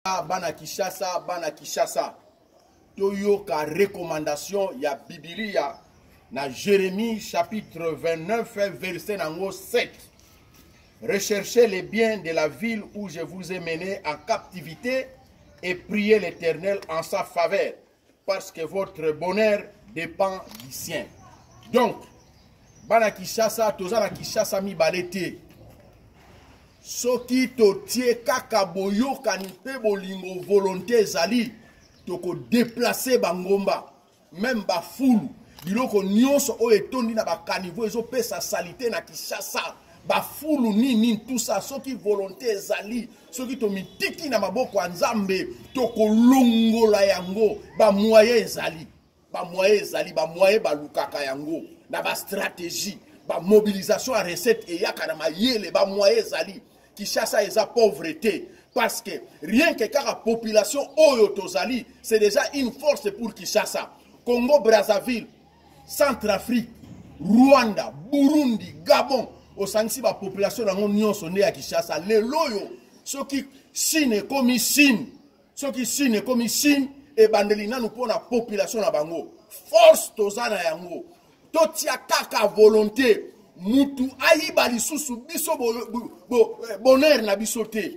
Bana Kinshasa, bana Kinshasa, toyoka recommandation ya Bibilia na Jérémie chapitre 29 verset nango 7. Recherchez les biens de la ville où je vous ai mené en captivité et priez l'Éternel en sa faveur, parce que votre bonheur dépend du sien. Donc, bana Kinshasa, toza na Kinshasa mibale te. Soki totie kaka boyokani mpe bolingo volonté ezali, tokodeplace bangomba meme bafulu biloko nyonso oyo etondi na bakanivo ezopesa salite na Kinshasa bafulu nini nini tout ça. Soki volonté ezali, soki tomitiki na maboko ya Nzambe, tokolongola yango. Bamoyen ezali, bamoyen ezali, bamoyen balukaka yango na bastratégie, bamobilisation ya recette eyaka na mayele, bamoyen ezali. Kinshasa eza pauvreté parce que rien que kaka population oyo tozali, c'est déjà une force pour Kinshasa. Congo Brazzaville, Centrafrique, Rwanda, Burundi, Gabon, osangisi bapopulation yango nyonso nde ya Kinshasa. Lelo oyo soki Chine ekomi Chine, soki Chine ekomi Chine, ebandeli nanu mpona population na bango. Force toza na yango, totia kaka volonté. Mutu ayiba lisusu biso bonheur na biso te,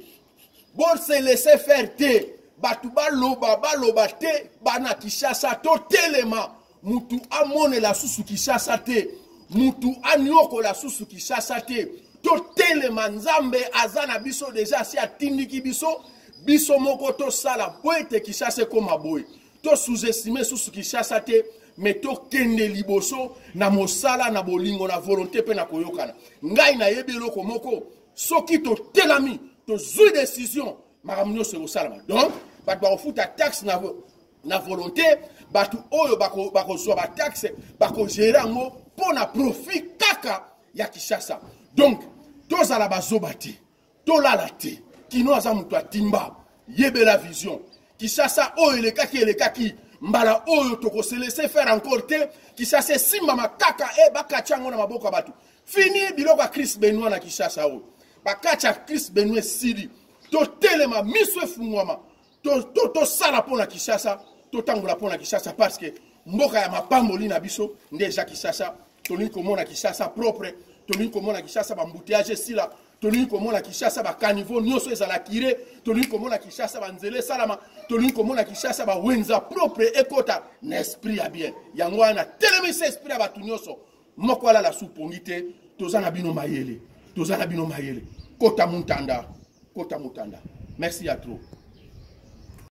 bose laisser faire te. Bato baloba baloba te, bana Kinshasa totelema. Mutu amonela susu Kinshasa te, mutu anyokola susu Kinshasa te. Totelema, Nzambe aza na biso deja, asi atindiki biso, biso moko tosala po ete Kinshasa ekóma boye. To sous-estime susu Kinshasa te, me tokende liboso na mosala, na bolingo, na volonté mpe na koyokana. Ngai nayebi eloko moko, soki totelami, tozwi décision, makambo nyonso ekosalama. Donc bato bakofuta taxe na volonté, bato oyo bakozwa bataxe bakogere yango mpo na profit kaka ya Kinshasa. Donc tozala bazoba te, tolala te. Kino aza moto atimba, yebela vision. Kinshasa oyo elekaki elekaki, mbala oyo tokose laisser faire encore te. Kinshasa esimbama kaka e bakati yango na maboko ya bato. Fini biloko ya Chris Benoit na Kinshasa oyo bakati ya Chris Benoit esili. Totelema, miso efungwama, tosala mpo na Kinshasa, totangola mpo na Kinshasa, parce que mboka ya mapamboli na biso nde eza Kinshasa. Tolingi komona Kinshasa propre, tolingi komona Kinshasa bambouteillage esila, tolingi komona Kinshasa bakanivo nyonso ezala kire, tolingi komona Kinshasa banzela esalama, tolingi komona Kinshasa bawenza propre ekota na esprit ya bien. Yango wana telemisa esprit ya bato nyonso, moko alala su pongi te. Toza na bino mayele, toza na bino mayele. Kota mutanda, kota mutanda. Merci ya trop.